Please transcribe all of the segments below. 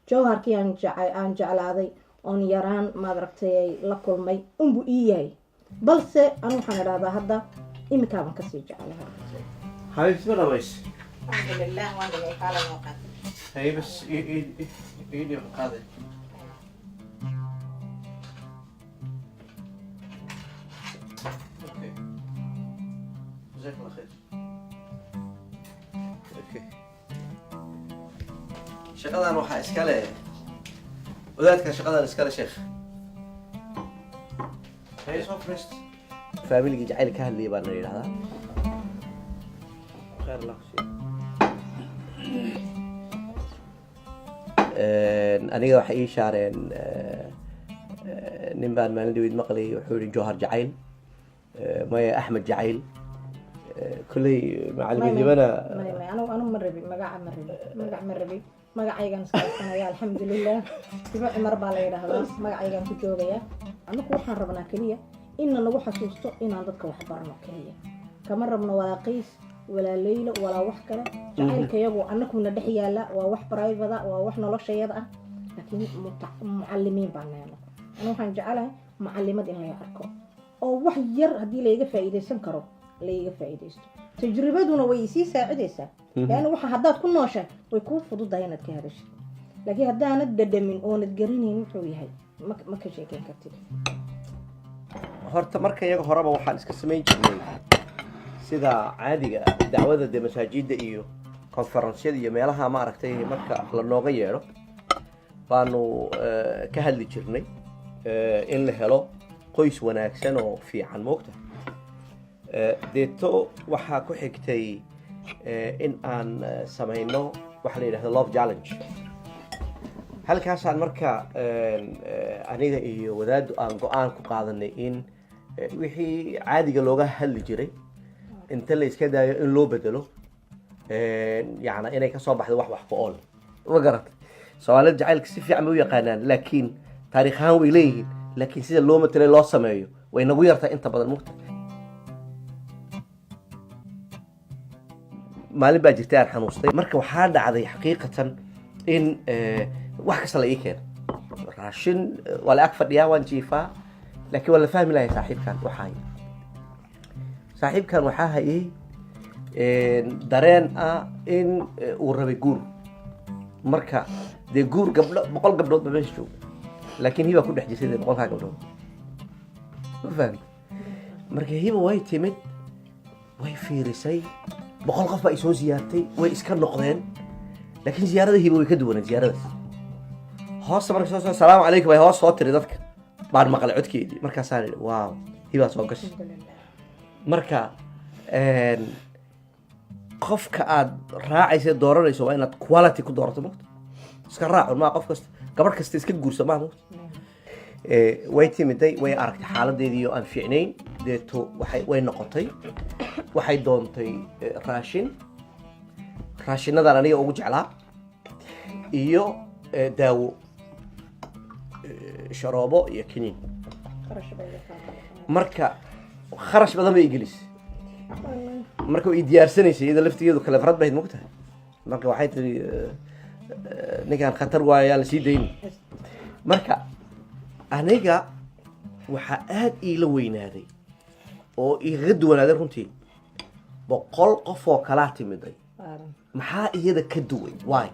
Jawharkii aan jeclaaday oon yaraan, maad aragtay, ay la kulmay unbuu ii yahay, balse anu waxaan idhahdaa hadda imikaaban kasii jeclahay. حبيبتي، ما dhamays? Alxamdulilah, waan dhigay, kaala noo qaad. Hay, bas ii qaaday. Okay, جزاك الله خير. Okay, shaqadan waxaa iskale wadaadka, shaqadan iskale sheekh. Hay, soo fariist. Faamiligii jacayl ka hadlayay baa na yidhahdaa. Khayr Allah ku siiyo. Aniga waxay ii shaareen, nin baan maalin dhaweyd maqlayay, wuxuu yihi Jawhar Jacayl, maya, Axmed Jacayl. Kolley macalimiinimana. May, anu ma rabi magaca, ma rabi magac, ma rabi magacaygan iska haysanaya. Alxamdulilah, Hibo Cumar baa la yidhaahdaa, magacaygan ku joogaya. Anaku waxaan rabnaa keliya inna nagu xasuusto inaan dadka wax barno keliya. Kama rabno walaa Qays walaa Leylo walaa wax kale. Jacaylkayagu anakuna dhex yaala, waa wax private, waa wax noloshayada ah, laakiin mucalimiin baa nahay anaku. Anu waxaan jecelahay mucalimad in laga arko oo wax yar haddii layga faa'iidaysan karo layga faa'iidaysto. Tajribaduna way isii saacidaysaa, leanna waxa haddaad ku nooshahay way kuu fududahay inaad ka hadashid, laakiin haddaanad dhadhamin oonad garanayn wuxuu yahay, ma ka sheekeyn kartid. Horta marka iyaga horeba waxaan iska samayn jirnay sida caadiga ah dacwada, dee masaajidda iyo konferensyada iyo meelaha, ma aragtay, marka la nooga yeedho baanu ka hadli jirnay in la helo qoys wanaagsan oo fiican, moogta. Deeto waxaa ku xigtay in aan samayno waxa la yidhahdo love challenge. Halkaasaan marka aniga iyo wadaaddu aan go-aan ku qaadanay in wixii caadiga looga hadli jiray inta la iska daayo in loo bedelo, yacna inay kasoo baxdo wax ku ool. Ma garatay? Soomaalida jacaylka si fiican bay u yaqaanaan, laakiin taariikh ahaan way leeyihiin, laakiin sida loo matelay, loo sameeyo, way nagu yartahay inta badan, mugta. Maalin baa jirtay aan xanuustay. Marka waxaa dhacday xaqiiqatan in wax kasta la ii keeno, raashin, waa la ag fadhiyaa, waan jiifaa, laakiin waa la fahmi lahay saaxiibkan waxaa hayay. Saaxiibkan waxaa hayay dareen ah in uu rabay guur. Marka dee guur gabdho, 100 gabdhood ba meesha jooga, laakiin Hiba ku dhex jirtay dee 100-kaa gabdhood, ma fahmi. Marka Hiba way timid, way fiirisay, 100 qof baa isoo ziyaartay, way iska noqdeen, laakiin ziyaarada Hiba way ka duwaneed ziyaaradaas. Hoosta marka soo "Salaamu calaykum" ay hoos soo tiri, dadka baan maqlay codkeedii. Markaasaan idhi, "Wow, Hibaa soo gashay." Marka qofka aad raacaysa, dooranayso, waa inaad quality ku doorato, mogta. Iska raacun maa, qof kasta, gabadh kasta iska guursa maa, mogta. Way timiday, way aragtay xaaladeedii oo aan fiicnayn. Deeto waxay way noqotay, waxay doontay raashin, raashinadan aniga ugu jeclaa, iyo daawo, sharoobo iyo kiniin. Qarash bay iga qaadanaysaa. Marka kharash badan bay igelisay. Marka way diyaarsanaysay, iyada laftigeedu kale farad bahayd, mogtahay. Marka waxay tiri, "Ninkan khatar waayo, yaan la sii dayni." Marka aniga waxaa aada iila weynaaday oo igaga duwanaaday runtii 100 qof oo kalaa timiday. Waaran. Maxaa iyada ka duway? Why?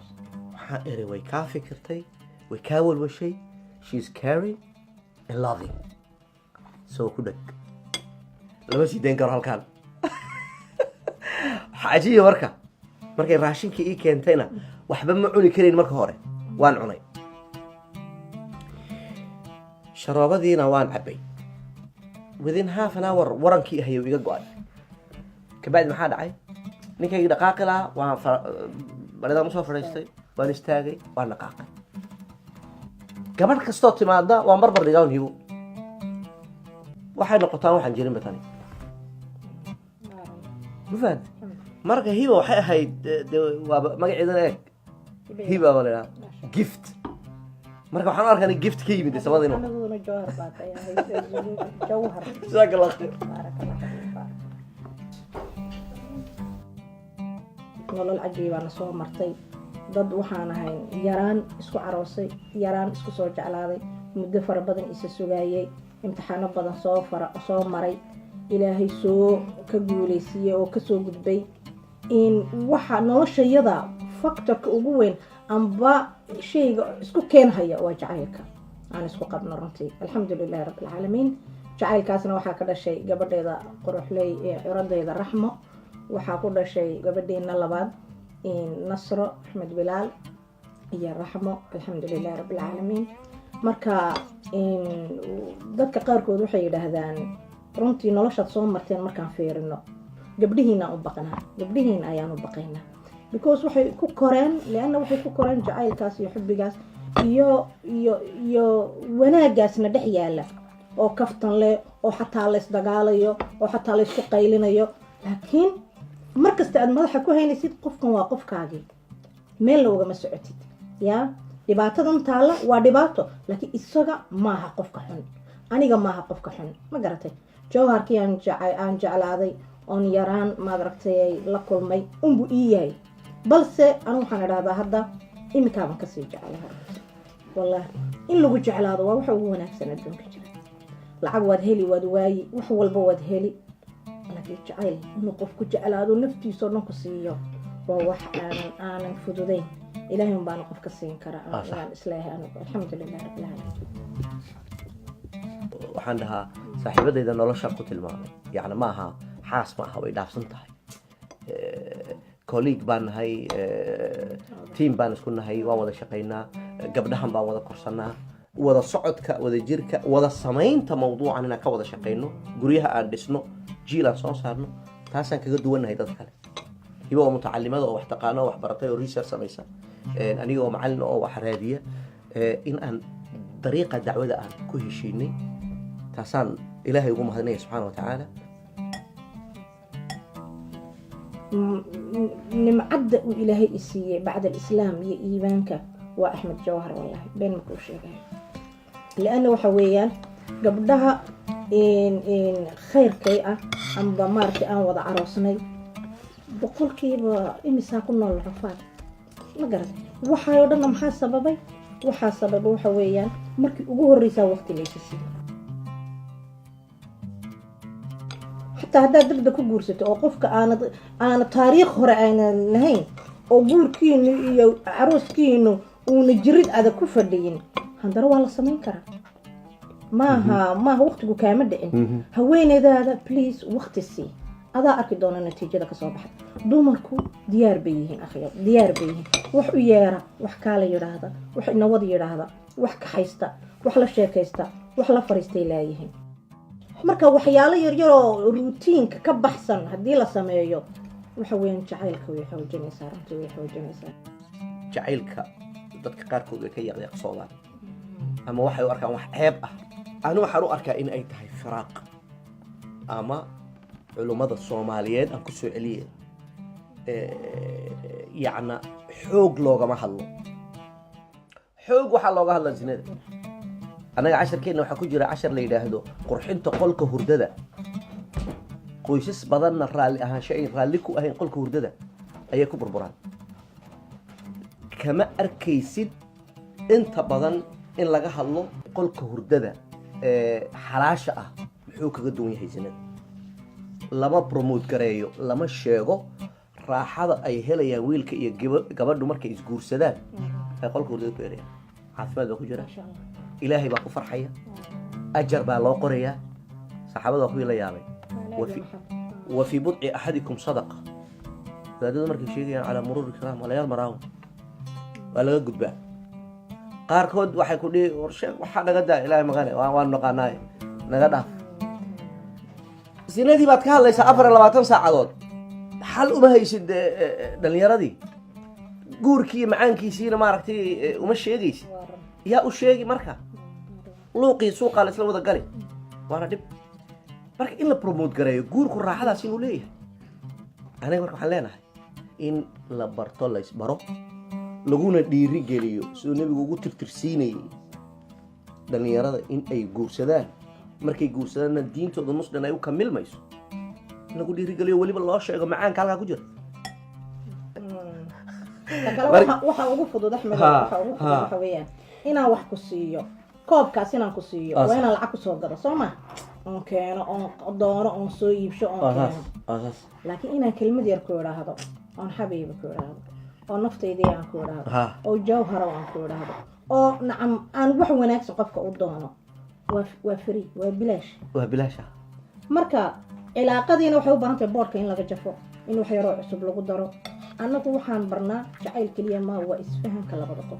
Waxaa eri, way kaa fikirtay, way kaa walwashay. She is caring and loving, so ku dheg, lama sii dayn karo halkaan. Waxaa cajiiba, markay raashinkii ii keentayna waxba ma cuni karayn. Marka hore waan cunay, sharoobadiina waan cabbay. Within half an hour warankii hayow iga go-ay. Kabacdi maxaa dhacay? Ninkaygii dhaqaaqi lahaa, waan baridaan usoo fadhiistay, waan istaagay, waan dhaqaaqay. Gabadh kastoo timaada waan barbar dhigaan Hibo, waxay noqotaan waxaan jirinba tani, ma fahamti? Marka Hiba waxay ahayd de waaba magaceedana eeg, Hiba baa la idhaha, gift. Marka waxaan u arkaa in gift ka yimid samada inuu Aniguna Jawhar baa tahay, Jawhar. Jazaaka Allah khayr. Baaraka Allah fiik, baarak. Nolol cajiibaa na soo martay. Dad waxaan ahayn yaraan isku caroosay, yaraan isku soo jeclaaday, muddo fara badan isa sugaayay, imtixaano badan soo fara soo maray, Ilaahay soo ka guuleysiiyey oo kasoo gudbay. In waxa noloshayada factorka ugu weyn amba shayga isku keenhaya waa jacaylka aan isku qabno runtii, alxamdu lilahi rabbi alcaalamiin. Jacaylkaasna waxaa ka dhashay gabadheeda quruxley ee curadeyda Raxmo. Waxaa ku dhashay gabadheena labaad, Nasro Axmed Bilaal iyo Raxmo, alxamdu lilahi rabbi alcaalamiin. Marka dadka qaarkood waxay yidhaahdaan, runtii noloshaad soo marteen markaan fiirino, gabdhihiinaan u baqnaa, gabdhihiin ayaan u baqaynaa, because waxay ku koreen, lianna waxay ku koreen jacaylkaas iyo xubbigaas iyo wanaagaasna dhex yaala, oo kaftan leh, oo xataa la isdagaalayo, oo xataa la isku qaylinayo, laakiin markasta aad madaxa ku haynaysid qofkan waa qofkaagii, meelna ugama socotid. Yaa dhibaatadan taalla waa dhibaato, laakiin isaga maaha qofka xun, aniga maaha qofka xun, ma garatay? Jawharkii aan jeclaaday oon yaraan, maad aragtay, la kulmay unbuu ii yahay, balse anu waxaan idhahdaa hadda iminkaaban kasii jeclahay. Wallahi, in lagu jeclaado waa waxa ugu wanaagsan adduunka jira. Lacag waad heli, waad waayi, wax walba waad heli, laakiin jacayl inuu qofku jeclaado, naftiisao dhan ku siiyo, waa wax aanan fududayn. Ilaahay un baana qofka siin karaa. Waan isleeyahay anigu, alxamdu lilah rabbil caalamiin. Waxaan dhahaa saaxiibadayda noloshaan ku tilmaamay, yacni ma aha xaas, ma aha, way dhaafsan tahay. Colleague baan nahay, team baan isku nahay, waan wada shaqaynaa, gabdhahan baan wada korsanaa, wada socodka, wada jirka, wada samaynta mawduucan, inaan ka wada shaqayno, guryaha aan dhisno, jiil aan soo saarno, taasaan kaga duwannahay dad kale. Hibo oo mutacalimada oo wax taqaano oo wax baratay oo research samaysa, aniga oo macallin oo wax raadiya, in aan dariiqa dacwada aan ku heshiinay, taasaan Ilaahay ugu mahadinaya subxaana wa tacaala. Nimcadda uu Ilaahay i siiyey bacda alislaam iyo iimaanka waa Axmed Jawhar. Wallahi been makuu sheegayo, lianna waxa weeyaan gabdhaha khayrkay ah amba maaragtay aan wada caroosnay, boqolkiiba imisaa ku nool rafaad, ma garat? Waxaayoo dhanna maxaa sababay? Waxaa sababay waxa weeyaan markii ugu horreysaa waqti laysa siiyo. Xataa haddaad degdeg ku guursato oo qofka aanad taariikh hore aanad lahayn, oo guurkiinu iyo carooskiinu uuna jirid adag ku fadhiyin, haddana waa la samayn karaa. Maaha waqtigu kaama dhicin. Haweeneydaada please waqti sii, adaa arki doona natiijada kasoo baxda. Dumarku diyaar bay yihiin, akhyo, diyaar bay yihiin. Wax u yeera, wax kaala yidhaahda, wax inawad yidhaahda, wax kaxaysta, wax la sheekaysta, wax la fariistay laayihiin. Marka waxyaalo yaryaroo routine-ka ka baxsan haddii la sameeyo, waxa weeyaan jacaylka way xoojinaysaa, runtii way xoojinaysaa. Jacaylka dadka qaarkood way ka yaqyaqsoodaan ama waxay u arkaan wax ceeb ah. Anu waxaan u arkaa in ay tahay firaaq ama culummada Soomaaliyeed aan ku soo celiye, yacna xoog loogama hadlo. Xoog waxaa looga hadlaa zinada. Annaga casharkeenna waxaa ku jira cashar la yidhaahdo qurxinta qolka hurdada. Qoysas badanna raalli ahaansho ay raalli ku ahayn qolka hurdada ayay ku burburaan. Kama arkaysid inta badan in laga hadlo qolka hurdada ee xalaasha ah muxuu kaga duwan yahay zinada. Lama promote gareeyo, lama sheego raaxada ay helayaan wiilka iyo gabadhu markay isguursadaan ay qolka hurdada ku helayaan. Caafimaad baa ku jira. Maasha Allah. Ilaahay baa ku farxaya, ajar baa loo qorayaa. Saxaabada waa kuwii la yaabay. Wa fii budci axadikum sadaqa. Wadaadadu markay sheegayaan calaa muruuri kiraam, waa layaal maraawo, waa laga gudbaa. Qaarkood waxay ku dhihi, war sheekh, waxaa naga daa, Ilaahay maqane, waan naqaanaaye, naga dhaaf. Sinadii baad ka hadlaysaa 24 saacadood, xal uma haysid dhalinyaradii, guurkii iyo macaankiisiina maaragtay uma sheegaysid. Yaa u sheegi? Marka luuqii suuqaa la isla wada gali, waana dhib. Marka in la promote gareeyo guurku raaxadaas inuu leeyahay, aniga marka waxaan leenahay in la barto, la isbaro, laguna dhiiri geliyo siduu Nebigu ugu tirtirsiinayay dhalinyarada in ay guursadaan. Markay guursadaanna diintooda muslim ay u kamilmayso, in lagu dhiirigeliyo, weliba loo sheego macaanka halkaa ku jira. Ta kale, waxa ugu fudud, Axmed, waxa ugu fudud waxa weeyaan inaan wax ku siiyo, koobkaas inaan ku siiyo, waa inaan lacag kusoo gado, soo ma? Oon keeno, oon doono, oon soo iibsho, oon Waa saas. keeno. Waa saas. Laakiin inaan kelmad yar ku idhaahdo, oon xabiiba ku idhaahdo, oo naftaydii aan ku idhaahdo, oo jawhara aan ku idhaahdo, oo nacam aan wax wanaagsan qofka u doono, waa free, waa bilaash. Waa bilaasha. Marka cilaaqadiina waxay u baahan tahay boodhka in laga jafo, in wax yaroo cusub lagu daro. Annagu waxaan barnaa jacayl keliya maa, waa isfahanka labada qof,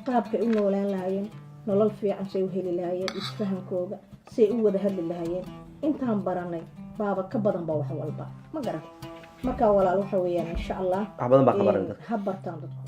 qaabkay u noolaan lahaayeen, nolol fiican say u heli lahaayeen, isfahankooga say u wada hadli lahaayeen. Intaan baranay baaba ka badan ba wax walba, ma garan. Marka walaal, waxa weeyaan, insha Allah Wax badan baa ka baran dadka. Ha bartaan dadku.